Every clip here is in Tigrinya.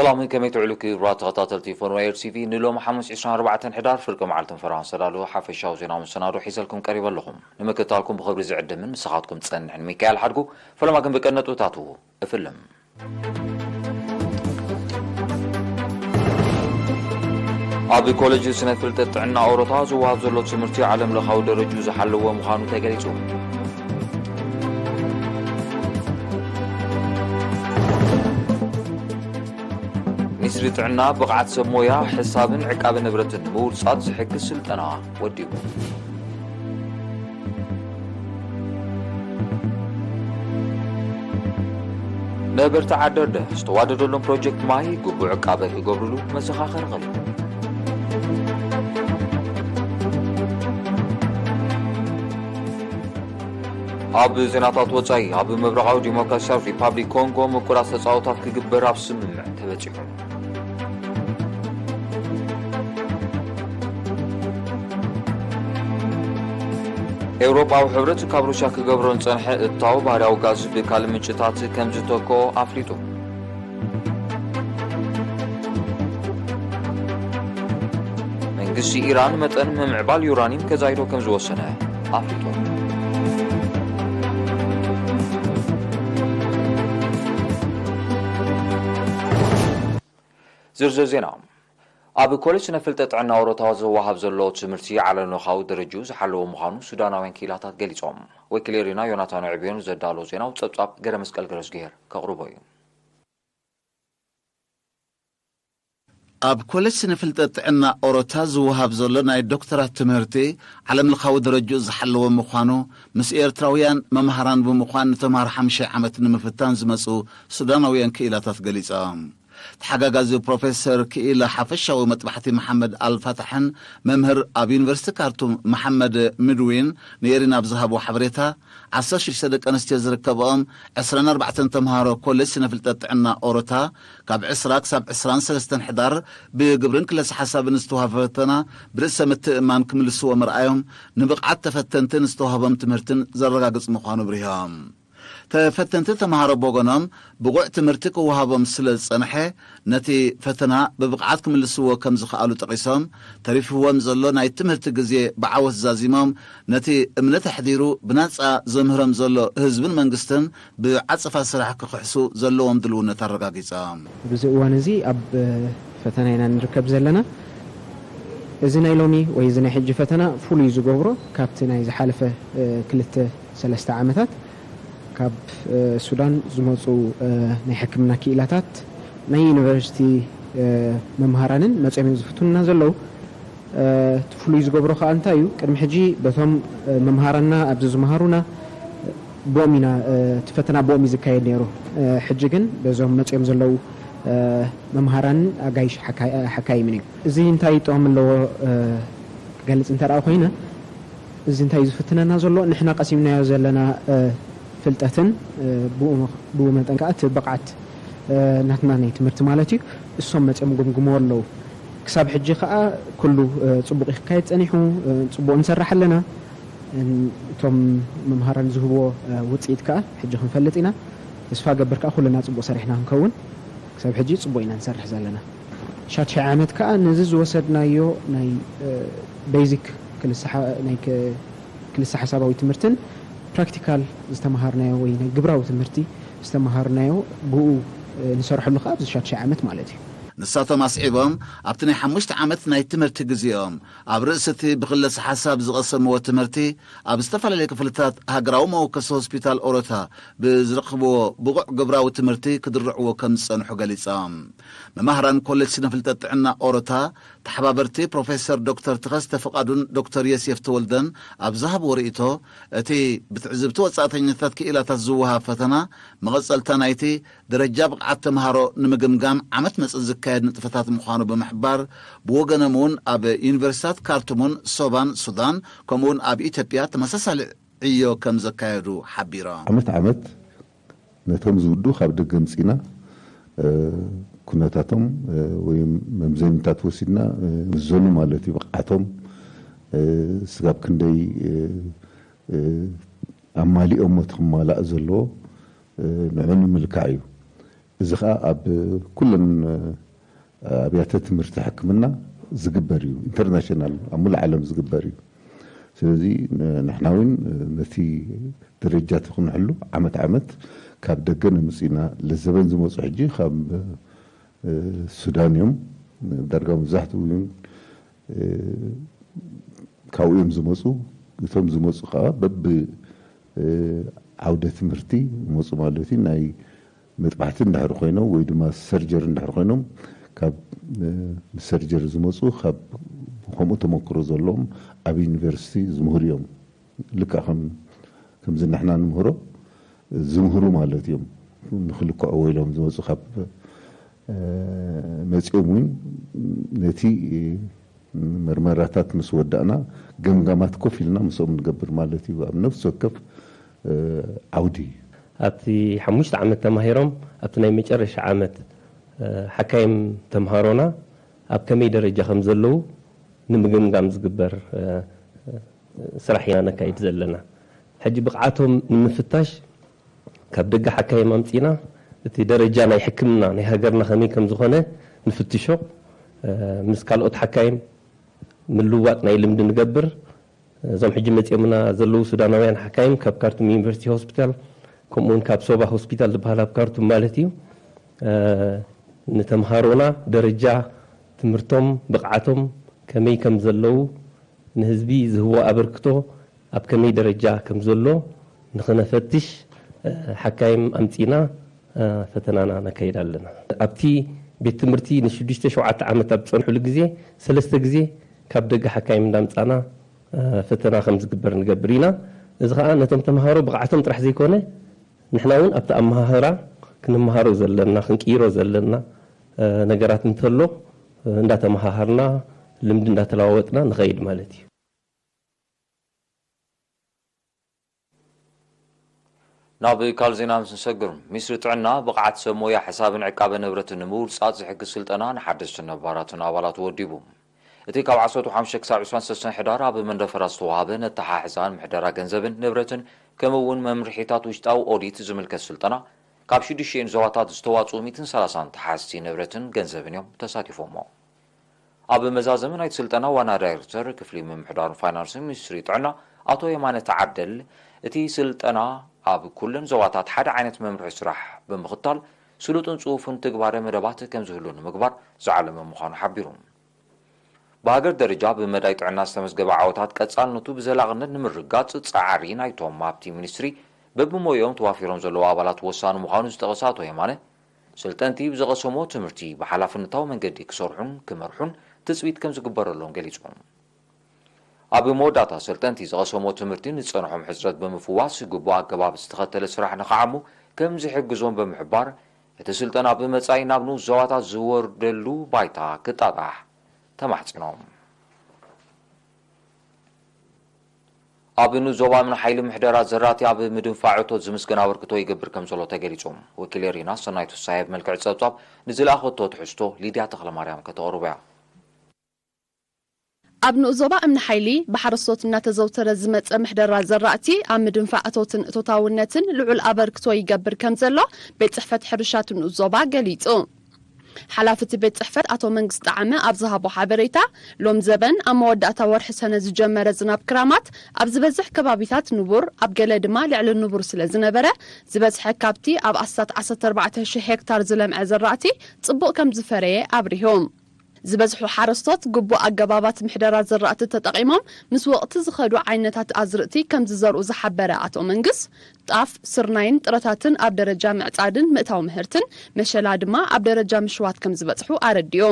ሰላምን ከመይ ትውዕሉ ክቡራት ተኸታተልቲ ፎርም ኤር ቲቪ፣ ንሎሚ ሓሙስ ዕስራን ኣርባዕተን ሕዳር ፍርቂ መዓልትን ፈራን ዝተዳለወ ሓፈሻዊ ዜናዊ መሰናዶ ሒዘልኩም ቀሪበ ኣለኹም። ንምክትታልኩም ብኽብሪ ዝዕድምን ንስኻትኩም ዝጸንሕን ሚካኤል ሓድጉ። ፈለማ ግን ብቀንዲ ነጥብታቱ እፍልም። ኣብ ኮሌጅ ስነ ፍልጠት ጥዕና ኣውሮፓ ዝወሃብ ዘሎ ትምህርቲ ዓለም ለኻዊ ደረጅኡ ዝሓለወ ምዃኑ ተገሊጹ። ሚኒስትሪ ጥዕና ብቕዓት ሰብ ሞያ ሕሳብን ዕቃበ ንብረትን ንምውርጻት ዝሕግዝ ስልጠና ወዲቡ። ነበርቲ ዓደርደ ዝተዋደደሎም ፕሮጀክት ማይ ግቡእ ዕቃበ ክገብርሉ መዘኻኸሪ ቀሪቡ። ኣብ ዜናታት ወጻኢ፣ ኣብ ምብራቓዊ ዲሞክራሲያዊ ሪፓብሊክ ኮንጎ ምቁራጽ ተጻወታት ክግበር ኣብ ስምምዕ ተበጺሑ። ኤውሮጳዊ ሕብረት ካብ ሩስያ ክገብሮ ዝጸንሐ እታው ባህርያዊ ጋዝ ብካልእ ምንጭታት ከም ዝተክኦ ኣፍሊጡ። መንግስቲ ኢራን መጠን ምምዕባል ዩራኒየም ከዛይዶ ከም ዝወሰነ ኣፍሊጡ። ዝርዝር ዜና። ኣብ ኮሌጅ ስነ ፍልጠት ጥዕና ኣውሮፓ ዝወሃብ ዘሎ ትምህርቲ ዓለምለኻዊ ደረጃኡ ዝሓለወ ምዃኑ ሱዳናውያን ክኢላታት ገሊጾም። ወኪል ኤሪና ዮናታን ዕብዮን ዘዳሎ ዜናዊ ጸብጻብ ገረ መስቀል ገረዝግሄር ከቕርቦ እዩ። ኣብ ኮሌጅ ስነ ፍልጠት ጥዕና ኦሮታ ዝወሃብ ዘሎ ናይ ዶክተራት ትምህርቲ ዓለምለኻዊ ደረጃኡ ዝሓለወ ምዃኑ ምስ ኤርትራውያን መምሃራን ብምዃን ንተምሃሮ ሓምሻይ ዓመት ንምፍታን ዝመጹ ሱዳናውያን ክኢላታት ገሊጾም። ተሓጋጋዚ ፕሮፌሰር ክኢላ ሓፈሻዊ መጥባሕቲ መሓመድ ኣልፋታሕን መምህር ኣብ ዩኒቨርሲቲ ካርቱም መሓመድ ምድዊን ንኤሪና ኣብ ዝሃቦ ሓበሬታ ዓሰርተ ሽዱሽተ ደቂ ኣንስትዮ ዝርከብኦም ዕስራን ኣርባዕተን ተምሃሮ ኮሌጅ ስነ ፍልጠት ጥዕና ኦሮታ ካብ ዕስራ ክሳብ ዕስራን ሰለስተን ሕዳር ብግብርን ክለሳ ሓሳብን ዝተዋህበ ፈተና ብርእሰ ምትእምማን ክምልስዎ ምርኣዮም ንብቕዓት ተፈተንትን ዝተዋህቦም ትምህርትን ዘረጋግጽ ምዃኑ ኣብሪሆም። ተፈተንቲ ተምሃሮ ብወገኖም ብቑዕ ትምህርቲ ክወሃቦም ስለ ዝጸንሐ ነቲ ፈተና ብብቕዓት ክምልስዎ ከም ዝኸኣሉ ጠቒሶም፣ ተሪፍዎም ዘሎ ናይ ትምህርቲ ግዜ ብዓወት ዛዚሞም ነቲ እምነት ኣሕዲሩ ብናጻ ዘምህሮም ዘሎ ህዝብን መንግስትን ብዓጸፋ ስራሕ ክኽሕሱ ዘለዎም ድልውነት ኣረጋጊጾም። ኣብዚ እዋን እዚ ኣብ ፈተና ኢና ንርከብ ዘለና። እዚ ናይ ሎሚ ወይ እዚ ናይ ሕጂ ፈተና ፍሉይ ዝገብሮ ካብቲ ናይ ዝሓለፈ ክልተ ሰለስተ ዓመታት ካብ ሱዳን ዝመፁ ናይ ሕክምና ክኢላታት ናይ ዩኒቨርሲቲ መምሃራንን መፅኦም እዮም ዝፍትኑና ዘለዉ። እቲ ፍሉይ ዝገብሮ ከዓ እንታይ እዩ? ቅድሚ ሕጂ በቶም መምሃራንና ኣብዚ ዝመሃሩና ብኦም ኢና እቲ ፈተና ብኦም እዩ ዝካየድ ነይሩ። ሕጂ ግን በዞም መፅኦም ዘለዉ መምሃራንን ኣጋይሽ ሓካይምን እዩ። እዚ እንታይ ጥቕሚ ኣለዎ ክገልፅ እንተ ደኣ ኮይነ፣ እዚ እንታይ እዩ ዝፍትነና ዘሎ? ንሕና ቀሲምናዮ ዘለና ፍልጠትን ብኡ መጠን ከዓ እቲ ብቕዓት ናትና ናይ ትምህርቲ ማለት እዩ፣ እሶም መፅኦም ይግምግምዎ ኣለዉ። ክሳብ ሕጂ ከዓ ኩሉ ፅቡቕ እዩ ክካየድ ፀኒሑ፣ ፅቡቕ ንሰርሕ ኣለና። እቶም መምሃራን ዝህብዎ ውፅኢት ከዓ ሕጂ ክንፈልጥ ኢና። ተስፋ ገብር ከዓ ኩልና ፅቡቕ ሰሪሕና ክንከውን። ክሳብ ሕጂ ፅቡቕ ኢና ንሰርሕ ዘለና። ሻድሻይ ዓመት ከዓ ነዚ ዝወሰድናዮ ናይ ቤዚክ ናይ ክልሰ ሓሳባዊ ትምህርትን ፕራክቲካል ዝተምሃርናዮ ወይ ናይ ግብራዊ ትምህርቲ ዝተምሃርናዮ ብኡ ንሰርሐሉ ከዓ ኣብዚ ሻድሻይ ዓመት ማለት እዩ። ንሳቶም ኣስዒቦም ኣብቲ ናይ ሓሙሽተ ዓመት ናይ ትምህርቲ ግዜኦም ኣብ ርእሲ እቲ ብክለሰ ሓሳብ ዝቐሰምዎ ትምህርቲ ኣብ ዝተፈላለዩ ክፍልታት ሃገራዊ መወከሲ ሆስፒታል ኦሮታ ብዝረኽብዎ ብቑዕ ግብራዊ ትምህርቲ ክድርዕዎ ከም ዝጸንሑ ገሊጾም። መማህራን ኮሌጅ ስነ ፍልጠት ጥዕና ኦሮታ ተሓባበርቲ ፕሮፌሰር ዶክተር ተኸስተ ፍቓዱን ዶክተር የሴፍ ተወልደን ኣብ ዝሃብዎ ርእይቶ እቲ ብትዕዝብቲ ወጻእተኛታት ክኢላታት ዝወሃብ ፈተና መቐጸልታ ናይቲ ደረጃ ብቕዓት ተምሃሮ ንምግምጋም ዓመት መጽእ ዝካየድ ንጥፈታት ምዃኑ ብምሕባር ብወገኖም እውን ኣብ ዩኒቨርሲታት ካርቱምን ሶባን ሱዳን ከምኡውን ኣብ ኢትዮጵያ ተመሳሳሊ ዕዮ ከም ዘካየዱ ሓቢሮም። ዓመት ዓመት ነቶም ዝውዱ ካብ ደገ ምጺና ኩነታቶም ወይ መምዘኒታት ወሲድና ምዘኑ ማለት እዩ። ብቕዓቶም ስጋብ ክንደይ ኣማሊኦሞ እቲ ክማላእ ዘለዎ ንዑ ንምልካዕ እዩ። እዚ ኸዓ ኣብ ኩለን ኣብያተ ትምህርቲ ሕክምና ዝግበር እዩ። ኢንተርናሽናል፣ ኣብ ሙሉእ ዓለም ዝግበር እዩ። ስለዚ ንሕና እውን ነቲ ደረጃ እቲ ክንሕሉ ዓመት ዓመት ካብ ደገ ነምፅእና። ለዘበን ዝመፁ ሕጂ ካብ ሱዳን እዮም። ዳርጋ መብዛሕትኡ እውን ካብኡ እዮም ዝመፁ። እቶም ዝመፁ ከዓ በብ ዓውደ ትምህርቲ ይመፁ ማለት እዩ። ናይ መጥባሕቲ እንድሕር ኮይኖም ወይ ድማ ሰርጀሪ እንድሕር ኮይኖም ካብ ሰርጀሪ ዝመፁ፣ ካብ ከምኡ ተመክሮ ዘለዎም ኣብ ዩኒቨርሲቲ ዝምህሩ እዮም። ልክዕ ከም ከምዚ ንሕና ንምህሮ ዝምህሩ ማለት እዮም። ንክልክዕዎ ኢሎም ዝመፁ ካብ መፂኦም እውን ነቲ መርመራታት ምስ ወዳእና ገምጋማት ኮፍ ኢልና ምስኦም ንገብር ማለት እዩ። ኣብ ነፍሲ ወከፍ ዓውዲ ኣብቲ ሓሙሽተ ዓመት ተማሂሮም ኣብቲ ናይ መጨረሻ ዓመት ሓካይም ተምሃሮና ኣብ ከመይ ደረጃ ከም ዘለዉ ንምግምጋም ዝግበር ስራሕ ኢና ነካይድ ዘለና። ሕጂ ብቕዓቶም ንምፍታሽ ካብ ደገ ሓካይም ኣምፂና እቲ ደረጃ ናይ ሕክምና ናይ ሃገርና ከመይ ከም ዝኾነ ንፍትሾ። ምስ ካልኦት ሓካይም ምልውዋጥ ናይ ልምዲ ንገብር። እዞም ሕጂ መፂኦምና ዘለዉ ሱዳናውያን ሓካይም ካብ ካርቱም ዩኒቨርሲቲ ሆስፒታል ከምኡውን ካብ ሶባ ሆስፒታል ዝበሃል ኣብ ካርቱም ማለት እዩ ንተምሃሮና ደረጃ ትምህርቶም ብቕዓቶም ከመይ ከም ዘለዉ ንህዝቢ ዝህቦ ኣበርክቶ ኣብ ከመይ ደረጃ ከም ዘሎ ንኽነፈትሽ ሓካይም ኣምፂና ፈተናና ነካይድ ኣለና። ኣብቲ ቤት ትምህርቲ ንሽዱሽተ ሸውዓተ ዓመት ኣብ ዝፀንሕሉ ግዜ ሰለስተ ግዜ ካብ ደገ ሓካይም እንዳምፃና ፈተና ከም ዝግበር ንገብር ኢና። እዚ ከዓ ነቶም ተምሃሮ ብቕዓቶም ጥራሕ ዘይኮነ ንሕና እውን ኣብቲ ኣመሃህራ ክንመሃሮ ዘለና ክንቅይሮ ዘለና ነገራት እንተሎ እንዳተመሃሃርና ልምዲ እንዳተለዋወጥና ንኸይድ ማለት እዩ። ናብ ካልእ ዜና ምስ ንሰግር፣ ሚኒስትሪ ጥዕና ብቕዓት ሰብ ሞያ ሕሳብን ዕቃበ ንብረትን ንምውልጻጽ ዝሕግዝ ስልጠና ንሓደስትን ነባራትን ኣባላቱ ወዲቡ። እቲ ካብ ዓሰርተ ሓሙሽተ ክሳብ ዕስራን ሰለስተን ሕዳር ኣብ መንደፈራ ዝተዋህበ ነተሓሕዛን ምሕደራ ገንዘብን ንብረትን ከምኡ እውን መምርሒታት ውሽጣዊ ኦዲት ዝምልከት ስልጠና ካብ ሽዱሽተ ዞባታት ዝተዋፅኡ ሚእትን ሰላሳን ተሓዝቲ ንብረትን ገንዘብን እዮም ተሳቲፎሞ። ኣብ መዛዘሚ ናይቲ ስልጠና ዋና ዳይሬክተር ክፍሊ ምምሕዳርን ፋይናንስን ሚኒስትሪ ጥዕና ኣቶ የማነ ተዓደል እቲ ስልጠና ኣብ ኩለን ዞባታት ሓደ ዓይነት መምርሒ ስራሕ ብምኽታል ስሉጥን ፅሁፍን ትግባረ መደባት ከምዝህሉ ንምግባር ዝዓለመ ምዃኑ ሓቢሩ። ብሃገር ደረጃ ብመዳይ ጥዕና ዝተመዝገበ ዓወታት ቀፃልነቱ ብዘላቕነት ንምርጋፅ ፃዕሪ ናይቶም ኣብቲ ሚኒስትሪ በብሞይኦም ተዋፊሮም ዘለዉ ኣባላት ወሳኒ ምዃኑ ዝጠቐሰ ኣቶ የማነ፣ ሰልጠንቲ ብዝቐሰሞ ትምህርቲ ብሓላፍነታዊ መንገዲ ክሰርሑን ክመርሑን ትፅቢት ከምዝግበረሎም ገሊፁ። ኣብ መወዳእታ ሰልጠንቲ ዝቐሰሞ ትምህርቲ ንዝፀንሖም ሕፅረት ብምፍዋስ ግቡእ ኣገባብ ዝተኸተለ ስራሕ ንኽዓሙ ከምዝሕግዞም ብምሕባር፣ እቲ ስልጠና ብመፃኢ ናብ ንኡስ ዞባታት ዝወርደሉ ባይታ ክጣጣሕ ተማሕፂኖም። ኣብ ንኡስ ዞባ እምኒ ሓይሊ ምሕደራ ዘራእቲ ኣብ ምድንፋዕ እቶት ዝምስገን ኣበርክቶ ይገብር ከም ዘሎ ተገሊፁ። ወኪል ኤሪና ሰናይት ፍሳየ ብመልክዕ ፀብፃብ ንዝለኣኸቶ ትሕዝቶ ሊድያ ተኽለማርያም ከተቕርቦ እያ። ኣብ ንኡስ ዞባ እምኒ ሓይሊ ብሓረስቶት እናተዘውተረ ዝመፀ ምሕደራ ዘራእቲ ኣብ ምድንፋዕ እቶትን እቶታውነትን ልዑል ኣበርክቶ ይገብር ከም ዘሎ ቤት ፅሕፈት ሕርሻ እቲ ንኡስ ዞባ ገሊፁ። ሓላፊ እቲ ቤት ፅሕፈት ኣቶ መንግስት ጣዕመ ኣብ ዝሃቦ ሓበሬታ፣ ሎም ዘበን ኣብ መወዳእታ ወርሒ ሰነ ዝጀመረ ዝናብ ክራማት ኣብ ዝበዝሕ ከባቢታት ንቡር፣ ኣብ ገለ ድማ ልዕሊ ንቡር ስለ ዝነበረ፣ ዝበዝሐ ካብቲ ኣብ ኣስታት ዓሰርተ ኣርባዕተ ሺሕ ሄክታር ዝለምዐ ዘራእቲ ፅቡቕ ከም ዝፈረየ ኣብሪሁ። ዝበዝሑ ሓረስቶት ግቡእ ኣገባባት ምሕደራ ዘራእቲ ተጠቒሞም ምስ ወቕቲ ዝኸዱ ዓይነታት ኣዝርእቲ ከም ዝዘርኡ ዝሓበረ ኣቶ መንግስ፣ ጣፍ፣ ስርናይን ጥረታትን ኣብ ደረጃ ምዕጻድን ምእታው ምህርትን፣ መሸላ ድማ ኣብ ደረጃ ምሽዋት ከም ዝበጽሑ ኣረዲኡ።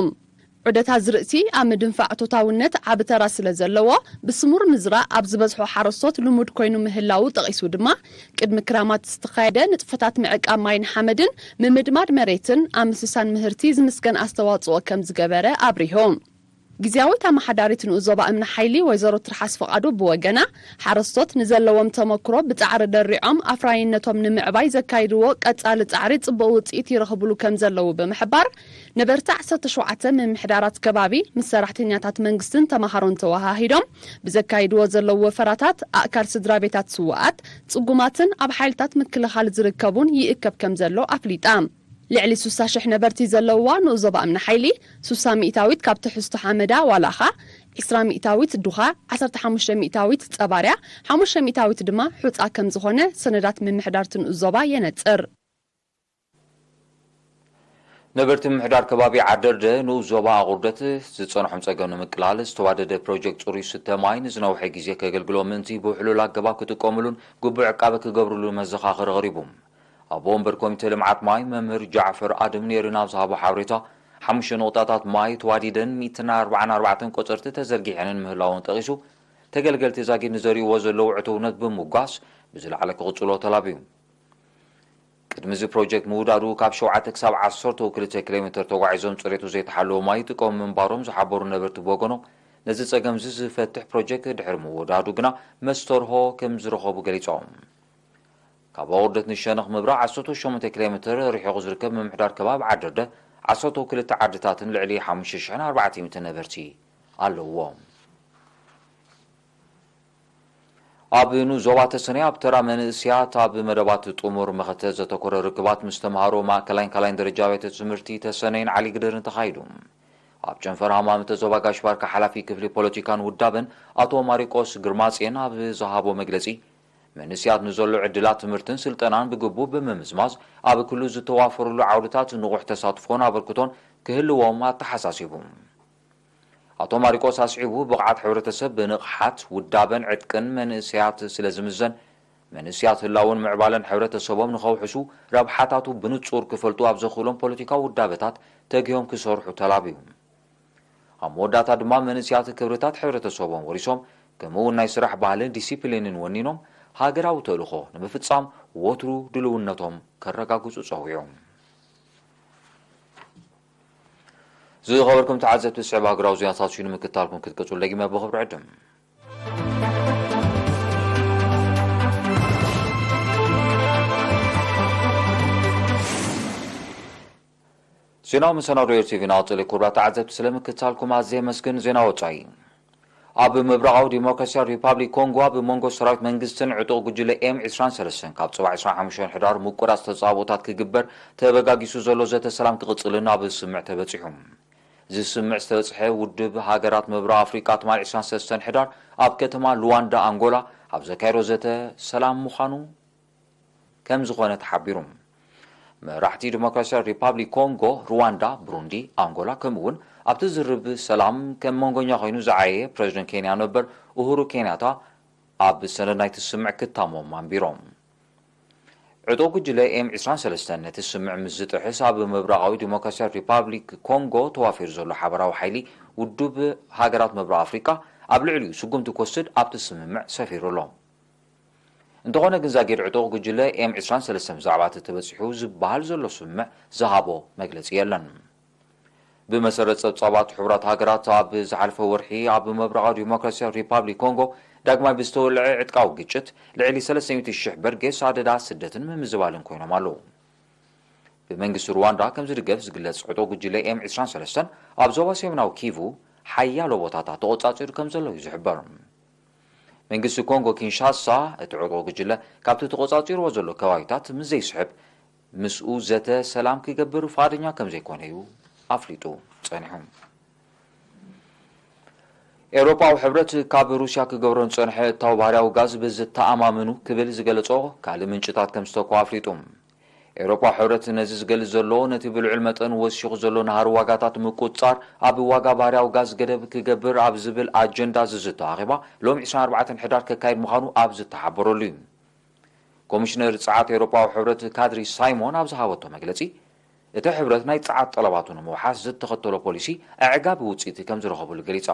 ዑደት ኣዝርእቲ ኣብ ምድንፋዕ እቶታውነት ዓቢ ተራ ስለ ዘለዎ፣ ብስሙር ምዝራእ ኣብ ዝበዝሑ ሓረስቶት ልሙድ ኮይኑ ምህላዉ ጠቒሱ ድማ፣ ቅድሚ ክራማት ዝተኻየደ ንጥፈታት ምዕቃብ ማይን ሓመድን ምምድማድ መሬትን ኣብ ምስሳን ምህርቲ ዝምስገን ኣስተዋጽኦ ከም ዝገበረ ኣብሪሁ። ግዝያዊት ኣመሓዳሪት ንኡስ ዞባ እምኒ ሓይሊ ወይዘሮ ትርሓስ ፍቓዱ ብወገና፣ ሓረስቶት ንዘለዎም ተመክሮ ብጻዕሪ ደሪዖም ኣፍራይነቶም ንምዕባይ ዘካይድዎ ቀጻሊ ጻዕሪ ጽቡቕ ውጽኢት ይረኽብሉ ከም ዘለዉ ብምሕባር፣ ነበርቲ ዓሰርተ ሸውዓተ ምምሕዳራት ከባቢ ምስ ሰራሕተኛታት መንግስትን ተመሃሮን ተወሃሂዶም ብዘካይድዎ ዘለዉ ወፈራታት ኣእካል ስድራ ቤታት ስውኣት፣ ጽጉማትን ኣብ ሓይልታት ምክልኻል ዝርከቡን ይእከብ ከም ዘሎ ኣፍሊጣ። ልዕሊ ስሳ ሽሕ ነበርቲ ዘለውዋ ንኡስ ዞባ እምኒ ሓይሊ፣ ስሳ ሚእታዊት ካብ ትሕዝቶ ሓመዳ ዋላኻ፣ ዕስራ ሚእታዊት ዱኻ፣ ዓሰርተ ሓሙሽተ ሚእታዊት ጸባርያ፣ ሓሙሽተ ሚእታዊት ድማ ሑጻ ከም ዝኾነ ሰነዳት ምምሕዳር እቲ ንኡስ ዞባ የነጽር። ነበርቲ ምምሕዳር ከባቢ ዓደርደ ንኡስ ዞባ ኣቑርደት ዝጸንሖም ጸገም ንምቅላል ዝተዋደደ ፕሮጀክት ጽሩይ ስተ ማይ ንዝነውሐ ግዜ ከገልግሎ ምእንቲ ብውሕሉል ኣገባብ ክጥቀምሉን ግቡእ ዕቃበ ክገብርሉ መዘኻኸሪ ቐሪቡ። ኣቦ ወንበር ኮሚተ ልምዓት ማይ መምህር ጃዕፈር ኣድም ኔርና ኣብ ዝሃቦ ሓበሬታ፣ ሓሙሽተ ነቑጣታት ማይ ተዋዲደን ሚእትን ኣርባዓን ኣርባዕተን ቆጸርቲ ተዘርጊሐንን ምህላወን ጠቒሱ፣ ተገልገልቲ ዛጊድ ንዘርእይዎ ዘለዉ ዕቱብነት ብምጓስ ብዝለዓለ ክቕጽሎ ተላብዩ። ቅድሚ እዚ ፕሮጀክት ምውዳዱ ካብ ሸውዓተ ክሳብ ዓሰርተ ክልተ ኪሎ ሜተር ተጓዒዞም ጽሬቱ ዘይተሓለወ ማይ ይጥቀሙ ምንባሮም ዝሓበሩ ነበርቲ ብወገኖም፣ ነዚ ጸገም እዚ ዝፈትሕ ፕሮጀክት ድሕሪ ምውዳዱ ግና መስተርሆ ከም ዝረኸቡ ገሊጾም። ካብ ኣቑርደት ንሸነኽ ምብራቕ ዓሰርተ ሸሞንተ ኪሎ ሜተር ርሒቑ ዝርከብ ምምሕዳር ከባቢ ዓደርደ ዓሰርተ ክልተ ዓድታትን ልዕሊ ሓሙሽተ ሽሕን ኣርባዕተ ሚእትን ነበርቲ ኣለውዎ። ኣብ ንኡስ ዞባ ተሰነይ ኣብ ተራ መንእስያት ኣብ መደባት ጥሙር መኸተ ዘተኮረ ርክባት ምስ ተምሃሮ ማእከላይን ካልኣይን ደረጃ ኣብያተ ትምህርቲ ተሰነይን ዓሊግደርን ተኻይዱ። ኣብ ጨንፈር ሃማመተ ዞባ ጋሽ ባርካ ሓላፊ ክፍሊ ፖለቲካን ውዳበን ኣቶ ማሪቆስ ግርማጽዮን ኣብ ዝሃቦ መግለጺ፣ መንእስያት ንዘሎ ዕድላት ትምህርትን ስልጠናን ብግቡእ ብምምዝማዝ ኣብ ክሉ ዝተዋፈሩሉ ዓውድታት ንቑሕ ተሳትፎን ኣበርክቶን ክህልዎም ኣተሓሳሲቡ። ኣቶ ማሪቆስ ኣስዒቡ፣ ብቕዓት ሕብረተሰብ ብንቕሓት፣ ውዳበን ዕጥቅን መንእሰያት ስለ ዝምዘን፣ መንእሰያት ህላውን ምዕባለን ሕብረተሰቦም ንኸውሕሱ፣ ረብሓታቱ ብንጹር ክፈልጡ ኣብ ዘኽእሎም ፖለቲካዊ ውዳበታት ተጊሆም ክሰርሑ ተላብዩ። ኣብ መወዳእታ ድማ መንእሰያት ክብርታት ሕብረተሰቦም ወሪሶም፣ ከምኡ እውን ናይ ስራሕ ባህልን ዲሲፕሊንን ወኒኖም፣ ሃገራዊ ተልእኾ ንምፍጻም ወትሩ ድልውነቶም ከረጋግጹ ጸዊዑ። ዝኸበርኩም ተዓዘብቲ፣ ዝስዕብ ሃገራዊ ዜናታት እዩ ንምክታልኩም ክትቅጽሉ ደጊመ ብኽብሪ ዕድም። ዜናዊ መሰናዶ ኤር ቲቪ ናቕጽል። ክቡራት ተዓዘብቲ፣ ስለምክታልኩም ኣዝየ የመስግን። ዜና ወጻኢ። ኣብ ምብራቓዊ ዲሞክራሲያዊ ሪፓብሊክ ኮንጎ ኣብ መንጎ ሰራዊት መንግስትን ዕጡቕ ጉጅለ ኤም ዕስራን ሰለስተን ካብ ጽባሕ ዕስራን ሓሙሽተን ሕዳር ምቁራጽ ተጻብኦታት ክግበር ተበጋጊሱ ዘሎ ዘተ ሰላም ክቕጽልን ኣብ ስምምዕ ተበጺሑ። እዚ ስምምዕ ዝተበጽሐ ውድብ ሃገራት ምብራቕ ኣፍሪቃ ትማሊ ዕስራን ሰለስተን ሕዳር ኣብ ከተማ ሉዋንዳ ኣንጎላ ኣብ ዘካየዶ ዘተ ሰላም ምዃኑ ከም ዝኾነ ተሓቢሩ። መራሕቲ ዲሞክራሲያዊ ሪፓብሊክ ኮንጎ፣ ሩዋንዳ፣ ብሩንዲ፣ ኣንጎላ ከምኡ እውን ኣብቲ ዝርርብ ሰላም ከም መንጎኛ ኮይኑ ዝዓየየ ፕረዚደንት ኬንያ ነበር ኡሁሩ ኬንያታ ኣብ ሰነድ ናይቲ ስምምዕ ክታሞም ኣንቢሮም። ዕጡቕ ጉጅለ ኤም ዕስራን ሰለስተን ነቲ ስምምዕ ምስ ዝጥሕስ ኣብ ምብራቓዊ ዲሞክራሲያዊ ሪፓብሊክ ኮንጎ ተዋፊሩ ዘሎ ሓበራዊ ሓይሊ ውድብ ሃገራት ምብራቕ ኣፍሪቃ ኣብ ልዕሊኡ ስጉምቲ ክወስድ ኣብቲ ስምምዕ ሰፊሩ ኣሎ። እንተኾነ ግን ዛጊድ ዕጡቕ ጉጅለ ኤም ዕስራን ሰለስተን ብዛዕባ እቲ ተበጺሑ ዝበሃል ዘሎ ስምምዕ ዝሃቦ መግለጺ የለን። ብመሰረት ጸብጻባት ሕቡራት ሃገራት ኣብ ዝሓለፈ ወርሒ ኣብ ምብራቓዊ ዲሞክራሲያዊ ሪፓብሊክ ኮንጎ ዳግማይ ብዝተወልዐ ዕጥቃዊ ግጭት ልዕሊ ሰለስተ ሚእቲ ሽሕ በርጌስ ኣደዳ ስደትን ምምዝባልን ኮይኖም ኣለዉ። ብመንግስቲ ሩዋንዳ ከም ዝድገፍ ዝግለጽ ዕጡቕ ጉጅለ ኤም ዕስራን ሰለስተን ኣብ ዞባ ሰሜናዊ ኪቩ ሓያሎ ቦታታት ተቖጻጺሩ ከም ዘሎ እዩ ዝሕበር። መንግስቲ ኮንጎ ኪንሻሳ እቲ ዕጡቕ ጉጅለ ካብቲ ተቖጻጺርዎ ዘሎ ከባቢታት ምስ ዘይስሕብ ምስኡ ዘተ ሰላም ክገብር ፍቓደኛ ከም ዘይኮነ እዩ ኣፍሊጡ ጸኒሑ። ኤውሮጳዊ ሕብረት ካብ ሩስያ ክገብሮ ዝጸንሐ እታው ባህርያዊ ጋዝ ብዝተኣማምኑ ክብል ዝገለጾ ካልእ ምንጭታት ከም ዝተኮ ኣፍሊጡ። ኤውሮጳዊ ሕብረት ነዚ ዝገልጽ ዘሎ ነቲ ብልዑል መጠን ወሲኹ ዘሎ ናህሪ ዋጋታት ምቁጽጻር ኣብ ዋጋ ባህርያዊ ጋዝ ገደብ ክገብር ኣብ ዝብል ኣጀንዳ ዝዝቶ ኣኼባ ሎሚ ዕስራን ኣርባዕተን ሕዳር ከካይድ ምዃኑ ኣብ ዝተሓበረሉ እዩ። ኮሚሽነር ጸዓት ኤውሮጳዊ ሕብረት ካድሪ ሳይሞን ኣብ ዝሃበቶ መግለጺ፣ እቲ ሕብረት ናይ ጸዓት ጠለባቱ ንምውሓስ ዝተኸተሎ ፖሊሲ ኣዕጋቢ ውጽኢት ከም ዝረኸበሉ ገሊጻ።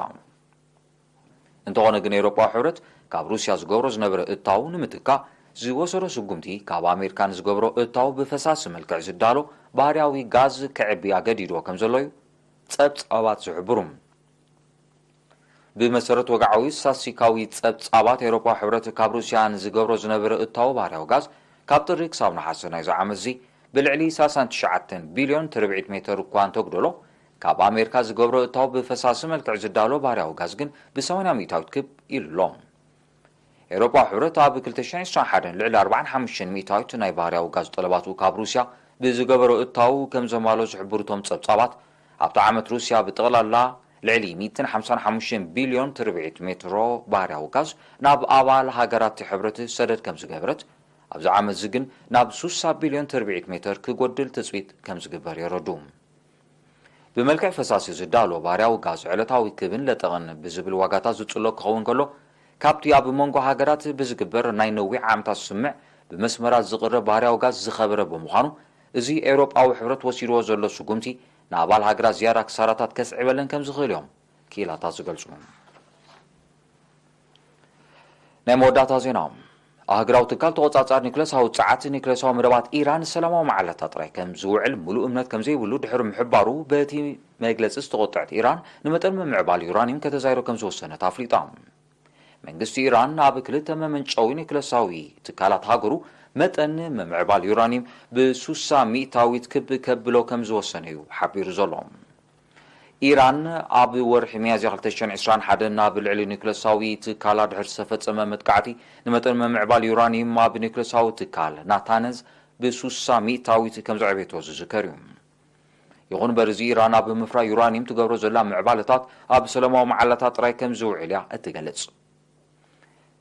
እንተኾነ ግን ኤውሮጳዊ ሕብረት ካብ ሩስያ ዝገብሮ ዝነበረ እታው ንምትካእ ዝወሰዶ ስጉምቲ ካብ ኣሜሪካ ንዝገብሮ እታው ብፈሳሲ መልክዕ ዝዳሎ ባህርያዊ ጋዝ ከዕቢ ኣገዲድዎ ከም ዘሎ እዩ ጸብጻባት ዝሕብሩ። ብመሰረት ወግዓዊ ስታስቲካዊ ጸብጻባት ኤውሮጳዊ ሕብረት ካብ ሩስያ ንዝገብሮ ዝነበረ እታው ባህርያዊ ጋዝ ካብ ጥሪ ክሳብ ነሓሰ ናይዚ ዓመት እዚ ብልዕሊ ሰላሳን ትሽዓተን ቢልዮን ትርብዒት ሜተር እኳ እንተጉደሎ፣ ካብ ኣሜሪካ ዝገብሮ እታው ብፈሳሲ መልክዕ ዝዳሎ ባህርያዊ ጋዝ ግን ብሰማንያ ሚእታዊት ክብ ኢሉ ኣሎ። ኤውሮጳዊ ሕብረት ኣብ ክልተ ሽሕን ዕስራን ሓደን ልዕሊ ኣርባዓን ሓሙሽተን ሚእታዊት ናይ ባህርያዊ ጋዝ ጠለባቱ ካብ ሩስያ ብዝገበሮ እታው ከም ዘማሎ ዝሕብሩ እቶም ጸብጻባት፣ ኣብቲ ዓመት ሩስያ ብጠቕላላ ልዕሊ ሚእትን ሓምሳን ሓሙሽተን ቢልዮን ትርብዒት ሜትሮ ባህርያዊ ጋዝ ናብ ኣባል ሃገራት እቲ ሕብረት ሰደድ ከም ዝገበረት፣ ኣብዚ ዓመት እዚ ግን ናብ ሱሳ ቢልዮን ትርብዒት ሜትር ክጎድል ትጽቢት ከም ዝግበር የረዱ። ብመልክዕ ፈሳሲ ዝዳሎ ባህርያዊ ጋዝ ዕለታዊ ክብን ለጠቕን ብዝብል ዋጋታት ዝጽሎ ክኸውን ከሎ፣ ካብቲ ኣብ መንጎ ሃገራት ብዝግበር ናይ ነዊሕ ዓመታት ስምምዕ ብመስመራት ዝቕረብ ባህርያዊ ጋዝ ዝኸበረ ብምዃኑ፣ እዚ ኤውሮጳዊ ሕብረት ወሲድዎ ዘሎ ስጉምቲ ንኣባል ሃገራት ዝያዳ ክሳራታት ከስዕበለን ከም ዝኽእል እዮም ክኢላታት ዝገልጹ። ናይ መወዳእታ ዜና። ኣህግራዊ ትካል ተቖጻጻሪ ኒክለሳዊ ጸዓት ኒክለሳዊ መደባት ኢራን ሰላማዊ መዓለታ ጥራይ ከም ዝውዕል ምሉእ እምነት ከም ዘይብሉ ድሕሪ ምሕባሩ፣ በቲ መግለጺ ዝተቖጥዐት ኢራን ንመጠን ምምዕባል ዩራኒየም ከተዛይዶ ከም ዝወሰነት ኣፍሊጣ። መንግስቲ ኢራን ኣብ ክልተ መመንጨዊ ኒክለሳዊ ትካላት ሃገሩ መጠን ምምዕባል ዩራኒየም ብሱሳ ሚእታዊት ክብ ከብሎ ከም ዝወሰነ እዩ ሓቢሩ ዘሎ። ኢራን ኣብ ወርሒ ሚያዝያ ክልተ ሽሕን ዕስራን ሓደን ናብ ልዕሊ ኒክለሳዊ ትካላ ድሕሪ ዝተፈጸመ መጥቃዕቲ፣ ንመጠን ምምዕባል ዩራኒየም ኣብ ኒክለሳዊ ትካል ናታንዝ ብሱሳ ሚእታዊት ከም ዘዕበየቶ ዝዝከር እዩ። ይኹን እምበር፣ እዚ ኢራን ኣብ ምፍራይ ዩራኒየም ትገብሮ ዘላ ምዕባለታት ኣብ ሰላማዊ መዓላታት ጥራይ ከም ዝውዕል እያ እትገልጽ።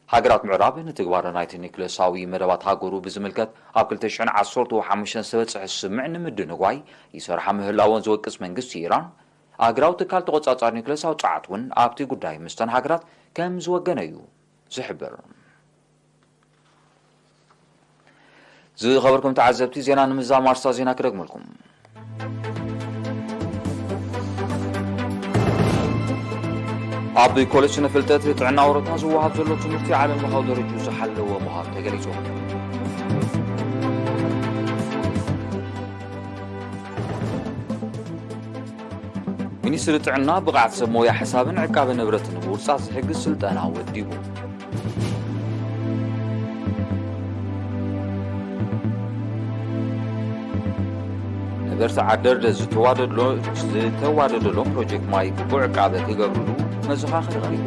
ሃገራት ምዕራብ ንትግባረ ናይቲ ኒክለሳዊ መደባት ሃገሩ ብዝምልከት ኣብ ክልተ ሽሕን ዓሰርተ ሓሙሽተን ዝተበጽሐ ስምምዕ ንምድንጓይ ይሰርሓ ምህላወን ዝወቅስ መንግስቲ ኢራን፣ ኣህግራዊ ትካል ተቖጻጻሪ ኒክለሳዊ ጸዓት እውን ኣብቲ ጉዳይ ምስተን ሃገራት ከም ዝወገነ እዩ ዝሕብር። ዝኸበርኩም ተዓዘብቲ፣ ዜና ንምዝዛም ኣርስታ ዜና ክደግመልኩም። ኣብ ኮሌጅ ስነ ፍልጠት ጥዕና ወረታ ዝወሃብ ዘሎ ትምህርቲ ዓለም ለኻዊ ደረጃ ዝሓለወ ምዃኑ ተገሊጹ። ሚኒስትሪ ጥዕና ብቕዓት ሰብ ሞያ ሕሳብን ዕቃበ ንብረትን ንምውጻእ ዝሕግዝ ስልጠና ወዲቡ። ነበርቲ ዓደርደ ዝተዋደድሎ-፣ ዝተዋደደሎም ፕሮጀክት ማይ ግቡእ ዕቃበ ክገብርሉ መዘኻኸሪ ቀሪቡ።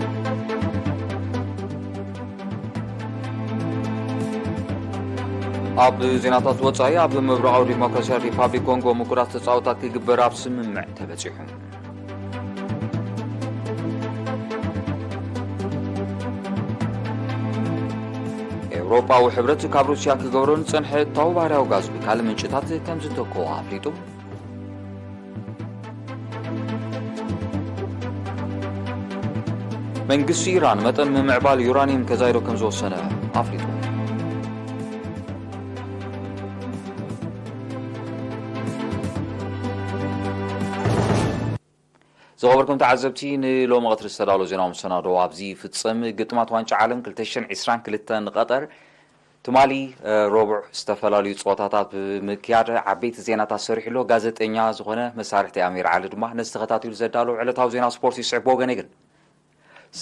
ኣብ ዜናታት ወጻኢ፣ ኣብ ምብራቓዊ ዲሞክራሲያዊ ሪፓብሊክ ኮንጎ ምቁራጽ ተጻወታት ክግበር ኣብ ስምምዕ ተበጺሑ። ኤውሮጳዊ ሕብረት ካብ ሩስያ ክገብሮ ንጸንሐ እታው ባህርያዊ ጋዝ ብካልእ ምንጭታት ከም ዝተክኦ ኣፍሊጡ። መንግስቲ ኢራን መጠን ምምዕባል ዩራኒየም ከዛይዶ ከም ዝወሰነ ኣፍሊጡ። ዝኸበርኩም ተዓዘብቲ፣ ንሎሚ ቀትሪ ዝተዳለወ ዜናዊ መሰናዶ ኣብዚ ይፍጸም። ግጥማት ዋንጫ ዓለም ክልተ ሽሕን ዕስራን ክልተን ቀጠር ትማሊ፣ እ፣ ረቡዕ ዝተፈላለዩ ጸወታታት ብምክያድ ዓበይቲ ዜናታት ሰሪሑ ኣሎ። ጋዜጠኛ ዝኾነ መሳርሕቲ ኣሚር ዓሊ ድማ ነዚ ተኸታቲሉ ዘዳለወ ዕለታዊ ዜና ስፖርት ይስዕብ። ብወገነይ ግን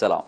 ሰላም።